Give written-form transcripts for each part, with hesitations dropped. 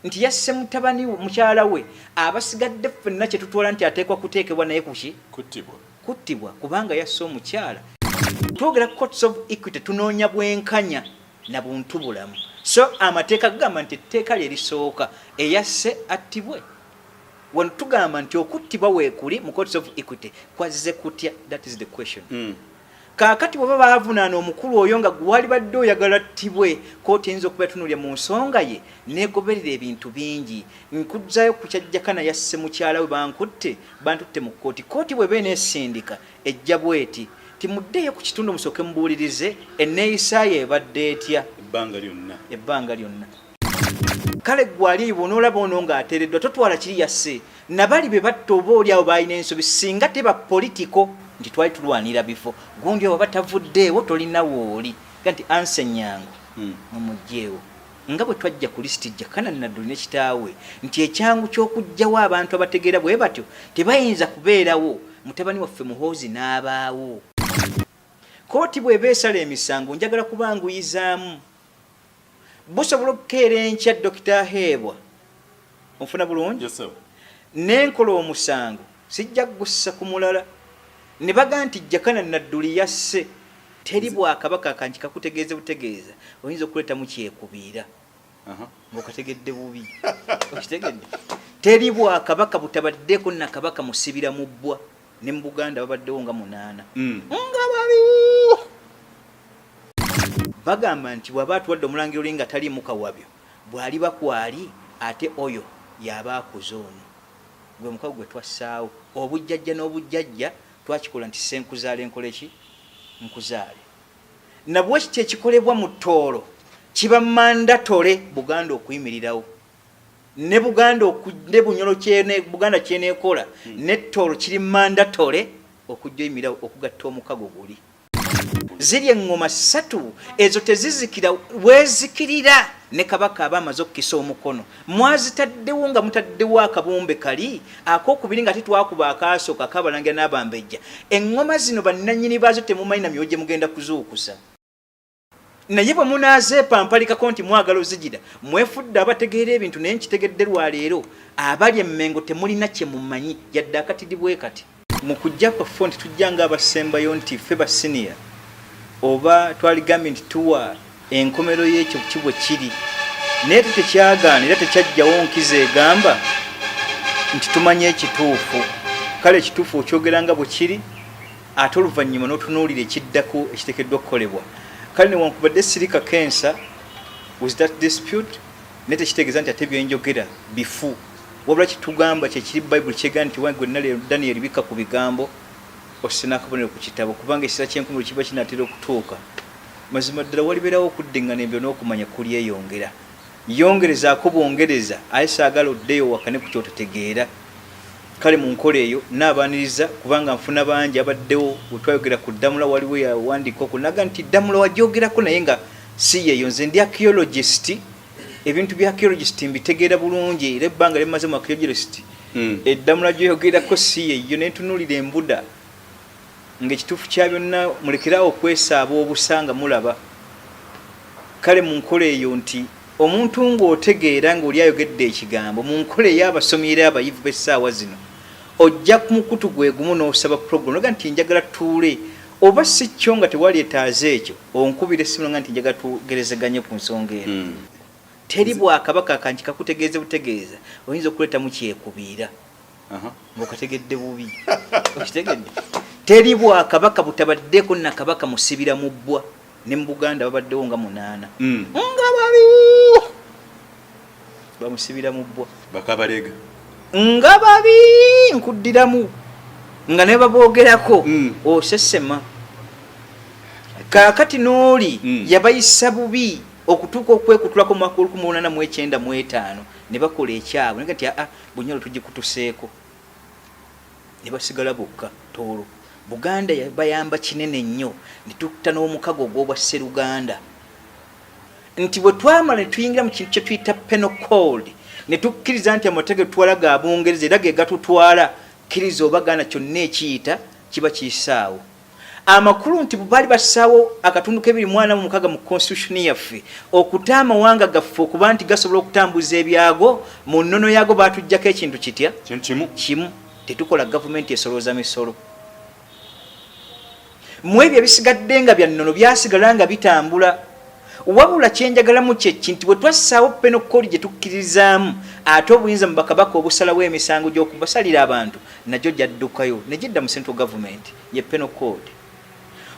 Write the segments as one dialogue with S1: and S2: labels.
S1: Nti yasse mutabani we, mukyala we, abasigadde ffenna kye tutwala nti ateekwa kuteekebwa naye kuki?
S2: Kuttibwa.
S1: Kuttibwa kubanga yasse omukyala. Twogera courts of equity, tunoonya bwenkanya na buntu bulamu. So amateeka gagamba nti etteeka lye lisooka, eyasse attibwe. Wano tugamba nti okuttibwa weekuli mu courts of equity kwazze kutya? That is the question. Kaakati bweba baavunaana omukulu oyo nga gwali badde oyagala attibwe, kooti eyinza okuba yatunuulira mu nsonga ye negoberera ebintu bingi. Nkuzaayo ku kyajjakana yasse mukyala we, bankutte, bantutte mu kkooti. Kkooti bweba eneesindika ejja bweti timuddeeyo ku kitundu musooke mubuulirize enneeyisa ye ebadde etya
S2: ebbanga lyonna.
S1: Ebbanga lyonna. Kale gwali eyo bw'onoolaba ono ng'ateereddwa, totwala kiri yasse nabali be batta, oba oli awo balina ensobi. Singa teba political nti twali tulwanira bifo, gundi oba batavuddeewo tolina wooli ga nti ansenyango mumugjeewo nga bwe twajja ku lisiti Jakana Nadduli ne kitaawe, nti ekyangu ky'okuggyawo abantu abategeera bwe batyo tebayinza kubeerawo, mutabani waffe Muhoozi n'abaawo. Kooti bw'eba esala emisango, njagala kubanguyizaamu, busobola okukeera enkya Dokita Heebwa, onfuna bulungi?
S2: Yes, sir.
S1: Nenkola omusango, sijja kugussa ku mulala ne baga nti Jakana Nadduli yasse. Teri bwakabaka kanki kakutegeeze butegeeza, oyinza okuleetamu kyekubiira ng'okategedde bubi. Okitegedde? Teri bwakabaka butabaddeeko nakabaka musibira mu bbwa, ne mu Buganda babaddewo nga munaana. Nga babi bagamba nti bw'aba atuwadde omulangira oli nga taliimu kawabyo, bw'aliba kwali ate oyo y'aba akuze ono. Gwe mukago gwe twassaawo obujjajja n'obujjajja, twakikola nti ssenkuzaale nkole ki? Nkuzaale. Nabwe kityo ekikolebwa mu Tooro kiba mandatory Buganda okuyimirirawo. Ne Buganda ne Bunyoro kyene Buganda kyeneekola ne Tooro kiri mandatory okujja oyimirirawo okugatta omukago guli. Ziri eŋŋoma ssatu ezo tezizikira, weezikirira ne Kabaka aba amaze okukisa omukono. Mwazitaddewo nga mutaddewo akabumbe kali akokubiri nga titwakuba akaasooka ak'Abalangira n'Abambejja. Eŋŋoma zino bannannyini baazo temumanyi na myoyo gye mugenda kuzuukusa. Naye bwe munaazeepampalikako nti mwagala ozigira, mwefudde abategeera ebintu, naye nkitegedde lwa leero, abali e Mmengo temulina kye mumanyi yadde akatidi bwe kati. Mu kujja kwaffe nti tujja ng'abasembayo nti ffe ba siniya, oba twaligambye nti tuwa enkomero y'ekyo ki bwe kiri, naye te tekyagaana era tekyajjawo nkizo egamba nti tumanyi ekituufu. Kale ekituufu okyogera nga bwe kiri, ate oluvannyuma n'otunuulira ekiddako ekiteekeddwa okukolebwa. Kale newankubadde siri kakensa with that dispute, naye tekitegeeza nti ate byenjogera bifu, wabula kitugamba kyekiri Bayibuli kyegamba nti wange gwe leero Daniel bikka ku bigambo osse n'akabonero ku kitabo, kubanga ekiseera ky'enkomerero kiba kinaatera okutuuka. Mazima ddala walibeerawo okuddiŋŋana embiro n'okumanya kulyeyongera. Yongerezaako bwongereza, aye saagala oddeyo owakane ku ky'otategeera. Kale mu nkola eyo nnaabaaniriza kubanga nfuna bangi abaddewo bwe twayogera ku Ddamula, waliwo eyawandiika okwo n'agamba nti Ddamula wagyogerako naye nga si yeeyo. Nze ndi archaeologist, ebintu bya archaeologist mbitegeera bulungi era ebbanga lye mmaze mu archaeologist, Eddamula gy'oyogerako si yeeyo, ne ntunuulira embuda ng'ekituufu kya byonna mulekere awo okwesaaba obusa nga mulaba. Kale mu nkola eyo nti omuntu ng'otegeera ng'oli ayogedde ekigambo mu nkola ey'abasomi era abayivu b'essaawa zino, ojja ku mukutu gwe gumu n'osaba program noga nti njagala tuule, oba si kyo nga tewalyetaaze ekyo onkubira essimu noga nti njagala tugerezeganye ku nsonga eno. Teri bwakabaka kanki kakutegeeze butegeeza, oyinza okuleetamu kyekubiira ng'okategedde bubi. Okitegedde? Teri bwakabaka butabaddeeko nakabaka musibira mu bbwa, ne mu Buganda babaddewo nga munaana. Nga babi bamusibira mu bbwa.
S2: Bakabalega.
S1: Nga babi nkuddiramu nga ne baboogerako osesema. Kaakati n'oli yabayisa bubi okutuuka okwekutulako mu mwaka olukumi olunana mu ekyenda mu etaano ne bakola ekyabwe naga nti aa Bunyoro tugikutuseeko ne basigala bokka Tooro. Buganda yabayamba kinene nnyo ne tutta n'omukago ogw'obwa Sseruganda nti bwe twamala ne tuyingira mu kintu kye tuyita penal code ne tukkiriza nti amateeka getutwala ga Bungereza era ge gatutwala, kkiriza oba gaana, kyonna ekiyita kiba kiyisaawo. Amakulu nti baali bassaawo akatundu k'ebiri mwana mu mukaga mu constitution yaffe okuta amawanga gaffe okuba nti gasobola okutambuza ebyago mu nnono yaago, baatuggyako ekintu kitya?
S2: Kintu kimu.
S1: Kimu, tetukola gavumenti esolooza misolo. Mu ebyo ebisigadde nga bya nnono byasigala nga bitambula. Wabula kyenjagalamu kyeki nti bwe twassaawo penal code gye tukkirizaamu, ate obuyinza mu bakabaka obusalawo emisango gy'okubasalira abantu nagyo gyaddukayo ne gidda mu central government ye penal code.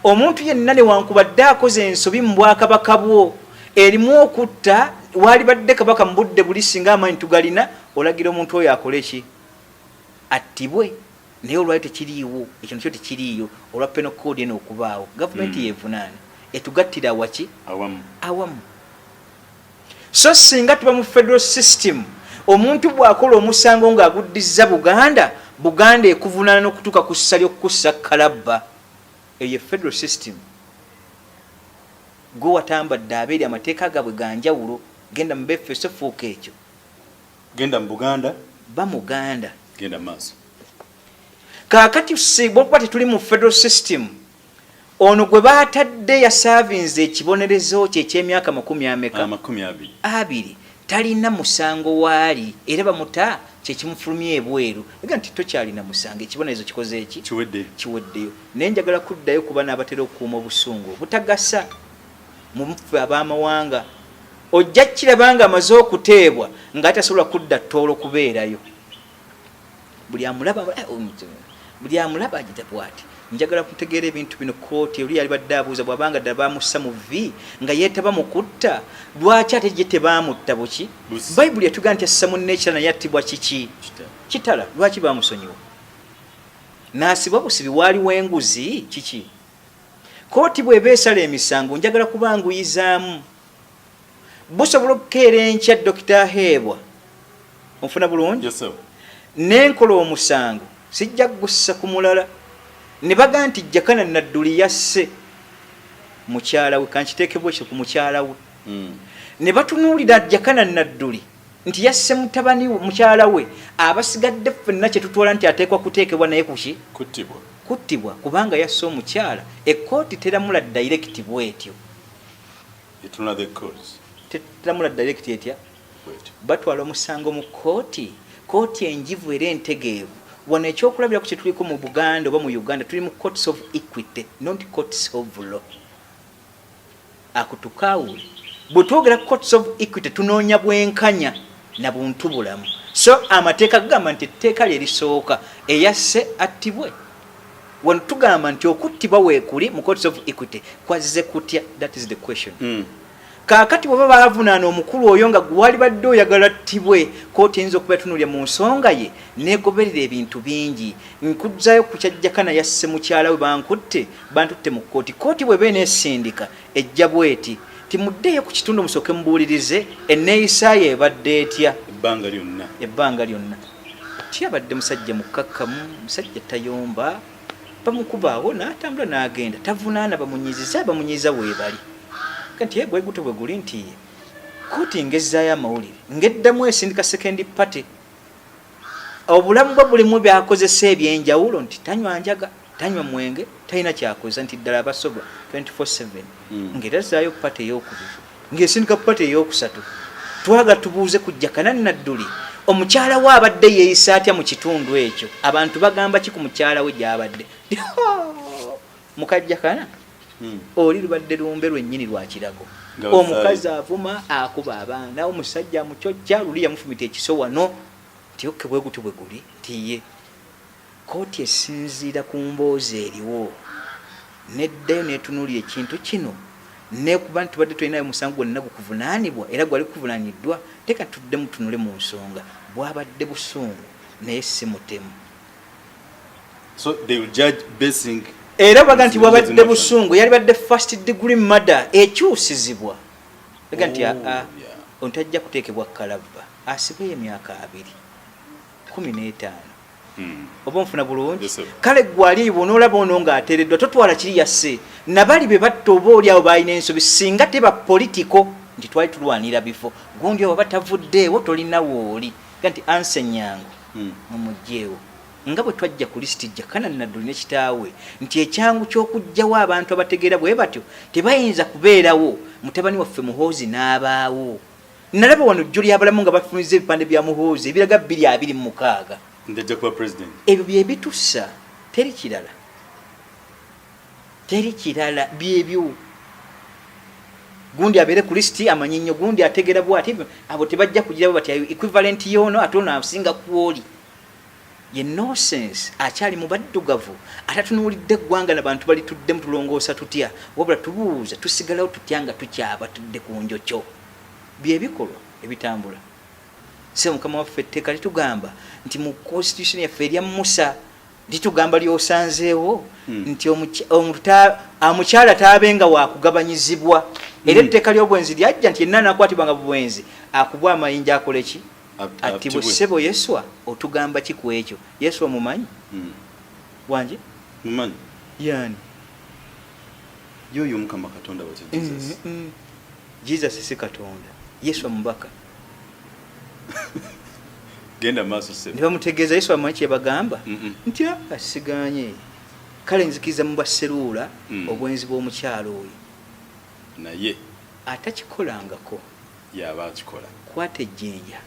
S1: Omuntu yenna newankubadde akoze ensobi mu bwakabaka bwo erimu okutta, waalibadde kabaka mu budde buli singa amaanyi tugalina, olagira omuntu oyo akole ki? Attibwe. Naye olwali tekiriiwo, ekyo nakyo tekiriiyo olwa penal code eno okubaawo. Gavumenti yevunaana etugattira waki?
S2: Awamu.
S1: Awamu. So singa tuba mu federal system, omuntu bw'akola omusango ng'aguddizza Buganda, Buganda ekuvunaana n'okutuuka ku ssa ly'okukussa kalabba. Eyo ye federal system. Gwe watambadde abeeri amateeka gaabwe ga njawulo, genda mu Befeso, fuuka ekyo.
S2: Genda mu Buganda.
S1: Ba Muganda.
S2: Genda maaso.
S1: Kaakati bwokuba tetuli mu federal system, ono gwe baatadde yasaavinze ekibonerezo kye eky'emyaka makumi ameka?
S2: 20.
S1: 20. Talina musango waali, era bamuta kyekimufulumya ebweru. Ega nti tokyalina musango, ekibonerezo kikoze eki?
S2: Kiweddeyo.
S1: Kiweddeyo. Naye njagala kuddayo kuba n'abatera okukuuma obusungu obutagasa mu ffe ab'amawanga. Ojja kiraba nga amaze okuteebwa nga tasobola kudda Tooro kubeerayo. Buli amulaba, buli amulaba agita bw'ati. Njagala kutegeera ebintu bino. Kkooti oli yalibadde abuuza bw'abanga ddala bamussa mu vi nga yeetaba mu kutta, lwaki ate gye tebaamutta buki? Bayibuli yatugamba nti assa munne ekitala naye attibwa kiki? Kitala. Lwaki bamusonyiwa n'asibwa busibi? Waaliwo enguzi kiki? Kkooti bw'eba esala emisango, njagala kubanguyizaamu. Busobola okukeera enkya Dokita Aheebwa, onfuna bulungi?
S2: Yes, sir.
S1: Nenkola omusango, sijja kugussa ku mulala ne baga nti Jakana Nadduli yasse mukyala we, kankiteekebwa ekyo ku mukyala we. Ne batunuulira Jakana Nadduli nti yasse mutabani we, mukyala we, abasigadde ffenna kye tutwala nti ateekwa kuteekebwa naye kuki?
S2: Kuttibwa.
S1: Kuttibwa kubanga yasse omukyala. Ekkooti teramula direct bw'etyo.
S2: Etunula the cause.
S1: Teramula direct etya? Batwala omusango mu kkooti, kkooti enjivu era entegeevu. Wano ekyokulabirako kye tuliko mu Buganda oba mu Uganda, tuli mu courts of equity, not courts of law. Akutukaawule. Bwe twogera courts of equity tunoonya bwenkanya na buntu bulamu. So amateeka gagamba nti etteeka lye lisooka, eyasse attibwe. Wano tugamba nti okuttibwa weekuli mu courts of equity kwazze kutya? That is the question. Kaakati bw'aba baavunaana omukulu oyo nga gwalibadde oyagala attibwe, kkooti eyinza okuba yatunuulira mu nsonga ye n'egoberera ebintu bingi. Nkuzzaayo ku kya Jakana yasse mukyala we, bankutte, bantutte mu kkooti. Kkooti bw'eba eneesindika ejja bw'eti nti muddeeyo ku kitundu musooke mubuulirize enneeyisa ye ebadde etya
S2: ebbanga lyonna.
S1: Ebbanga lyonna. Ti abadde musajja mukkakkamu, musajja tayomba, bamukubaawo n'atambula n'agenda, tavunaana bamunyiiziza, bamunyiiza weebali. Nti ye gwe gutyo bwe guli nti ye. Kkooti ng'ezzaayo amawulire, ng'eddamu esindika second party. Obulamu bwe bulimu by'akozesa eby'enjawulo nti tanywa njaga, tanywa mwenge, talina ky'akozesa nti ddala abasoba 24/7. Ng'era azzaayo party ey'okubiri, ng'esindika party ey'okusatu. Twagala tubuuze ku Jakana Nadduli, omukyala we abadde yeeyisa atya mu kitundu ekyo? Abantu bagamba ki ku mukyala we gy'abadde? Muka Jakana, oli lubadde lumbe lwennyini lwa kirago. Omukazi avuma, akuba abaana, omusajja amucocca, luli yamufumita ekiso wano. Nti okay, bwe gutyo bwe guli nti ye. Kkooti esinziira ku mboozi eriwo n'eddayo n'etunuulira ekintu kino n'ekuba nti tubadde tolinayo musango gwonna gukuvunaanibwa era gwali gukuvunaaniddwa, teeka tuddemu tutunule mu nsonga. Bwabadde busungu naye si mutemu.
S2: So they will judge basing
S1: era baga nti bwabadde busungu yalibadde first degree murder ekyusizibwa. Baga nti aa, ono tajja kuteekebwa kalabba, asibweyo emyaka 20, 15. Oba onfuna bulungi? Kale gwe ali eyo bw'onoolaba ono ng'ateereddwa totwala kiri yasse nabali be batta, oba oli awo baalina ensobi singa teba politiko nti twali tulwanira bifo, gundi oyo aba tavuddeewo tolina wooli. Ga nti anse nyangu mumugyewo. Nga bwe twajja ku lisiti Jakana Nadduli ne kitaawe nti ekyangu ky'okuggyawo abantu abategeera bwe batyo tebayinza kubeerawo, mutabani waffe Muhoozi n'abaawo. Nalaba wano jjo ly'abalamu nga bafunizza ebipande bya Muhoozi ebiraga 2026.
S2: Nti ajja kuba president.
S1: Ebyo bye bitussa, teri kirala. Teri kirala, byebyo. Gundi abeere ku lisiti amanyi nnyo, gundi ategeera bwati, abo tebajja kugira bwe bati equivalent y'ono ate ono asinga kwoli. Ye nonsense akyali mu baddugavu atatunuulidde eggwanga na bantu balituddemu tulongoosa tutya wabula tubuuza tusigalawo tutya nga tukyabatudde ku njokyo. Bye bikolwa ebitambula. Ssebo mukama waffe etteeka litugamba nti mu constitution yaffe erya Musa litugamba lyosanzeewo nti omukyala taabenga wakugabanyizibwa era etteeka ly'obwenzi lyajja nti yenna anakwatibwanga mu bwenzi akubwe amayinja akole ki? Attibwe. Ssebo Yeswa otugamba ki ku ekyo? Yesu omumanyi? Wangi?
S2: Mumanyi.
S1: Yani?
S2: Yoyo Omukama Katonda waffe Jesus.
S1: Jesus si Katonda. Yesu mubaka.
S2: Genda maaso ssebo.
S1: Ne bamutegeeza Yesu amanyi kye bagamba nti asiganye. Kale nzikiriza mu baseruula obwenzi bw'omukyala oyo.
S2: Naye
S1: atakikolangako
S2: yaba akikola.
S1: Kwata ejjinja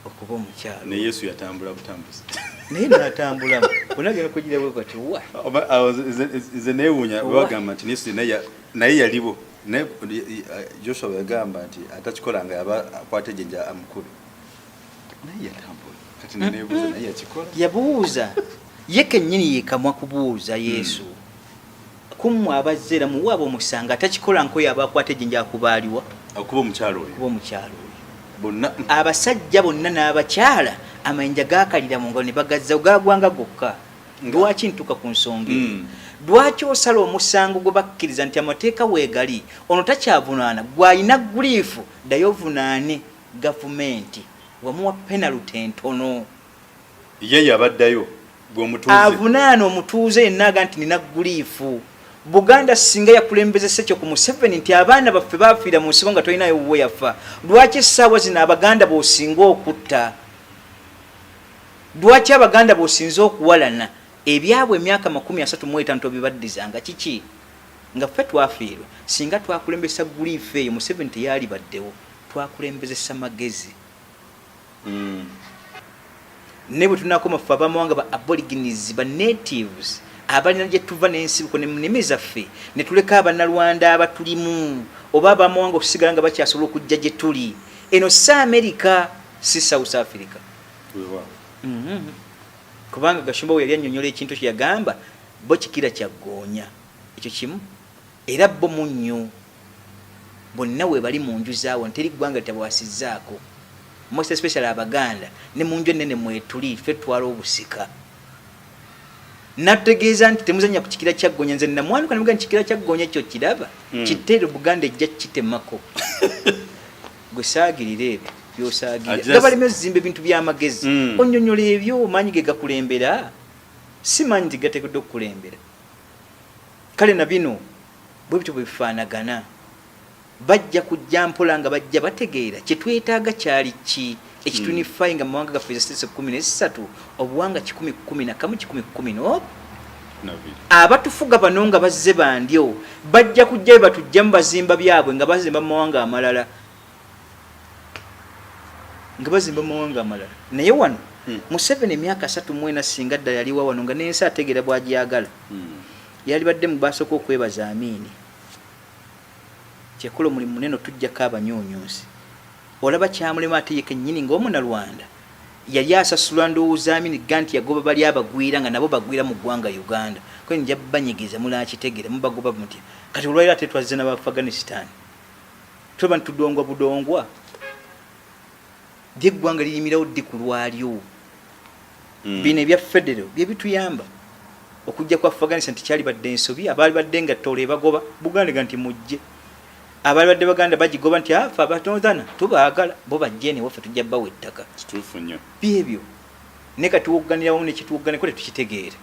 S1: okuba omukyala.
S2: Ne Yesu yatambula butambuzi.
S1: Naye n'atambulamu. Bonna agenda kugira bwe bati wa.
S2: Nze neewuunya bagamba nti Yesu naye yaliwo. Naye Joshua bwe yagamba nti atakikolanga yaba akwata ejjinja amukube. Naye yatambula. Kati neebuuza naye yakikola.
S1: Yabuuza. Ye kennyini yekamwa kubuuza Yesu. Kummwe abazze era muwe abo omusango atakikola nkoyo aba akwata ejjinja akuba aliwa?
S2: Akuba omukyala oyo.
S1: Akuba omukyala oyo.
S2: Bonna.
S1: Abasajja bonna n'abakyala amayinja gaakalira mu ngalo ne bagazza gaagwanga gokka. Lwaki ntuuka ku nsonga eyo? Lwaki osala omusango gwe bakkiriza nti amateeka weegali ono takyavunaana gwe alina grief ddayo ovunaane gavumenti wamuwa penalty entono.
S2: Ye yabaddayo gwe omutuuze.
S1: Avunaana omutuuze yenna aga nti nina guliifu. Buganda singa yakulembezesa ekyo ku Museveni nti abaana baffe baafiira mu nsiko nga tolinayo wuwo yafa, lwaki essaawa zino Abaganda b'osinga okutta? Lwaki Abaganda b'osinze okuwalana ebyabwe emyaka 35 tobibaddizanga? Kiki? Nga ffe twafiirwa. Singa twakulembesa guliifu eyo Museveni teyaalibaddewo. Twakulembezesa magezi. Ne bwe tunakoma ffe abamawanga ba aborigines, ba natives abalina gye tuva n'ensibuko ne nnimi zaffe ne tuleka Abannalwanda abatulimu oba abamawanga okusigala nga bakyasobola okujja gye tuli. Eno si Amerika, si South Africa. Kubanga Gashumba bwe yali annyonnyola ekintu ekyo yagamba bo kikira kya ggoonya. Ekyo kimu. Era bo munnyo. Bonna webali mu nju zaawo teri ggwanga litabawasizzaako. Most especially Abaganda ne mu nju ennene mwetuli ffe tutwala obusika. Natutegeeza nti temuzannya ku kikira kya ggoonya nze namwanuka ne mugamba nti kikira kya ggoonya ekyo okiraba kiteere Buganda ejja kukitemako. Gwe saagirira ebyo by'osaagirira. Gabaleme ozimba ebintu by'amagezi. Onnyonnyola ebyo maanyi ge gakulembera? Si maanyi nti gateekeddwa okukulembera. Kale na bino bwe bityo bwe bifaanagana. Bajja kujja mpola nga bajja bategeera kye twetaaga kyali ki ekitunifayinga mu mawanga gaffe ze 13 obuwanga 111 110 n'obu. Abatufuga bano nga bazze bandyo bajja kujja bye batujjamu bazimba byabwe nga bazimba mu mawanga amalala nga bazimba mu mawanga amalala naye wano Museveni emyaka 34 singa ddala yaliwa wano nga n'ensi ategeera bw'agyagala yalibadde mu basooka okwebaza Amiini. Kyekola omulimu munene otujjako abanyuunyunsi. Olaba kyamulema ate ye kennyini ng'Omunalwanda yali asasulwa ndowooza Amini ga nti yagoba bali abagwira nga nabo bagwira mu ggwanga Uganda. Kale nja banyigiza munaakitegera mubagoba mutya? Kati olwaleero ate twazze na Bafghanistan. Tulaba nti tudongwa budongwa. Ddi eggwanga lirimirawo ddi ku lwalyo? Bino ebya federo bye bituyamba. Okujja kwa Afghanistan tekyalibadde nsobi, abaalibadde nga Tooro ebagoba, Buganda ega nti mujje. Abaalibadde Baganda bagigoba nti ffe Abanothana tubaagala, bo bajje eno ewaffe tujja bawa ettaka.
S2: Kituufu nnyo.
S1: Byebyo. Naye kati tuwogganira wamu ne kyetuwogganirako tetukitegeera.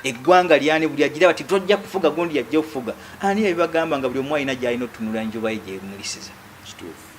S1: Eggwanga lyani buli agiraba ti tojja kufuga gundi yajja okufuga. Ani yabibagamba nga buli omu alina gy'alina otutunula enjuba ye gy'emulisiza?
S2: Kituufu.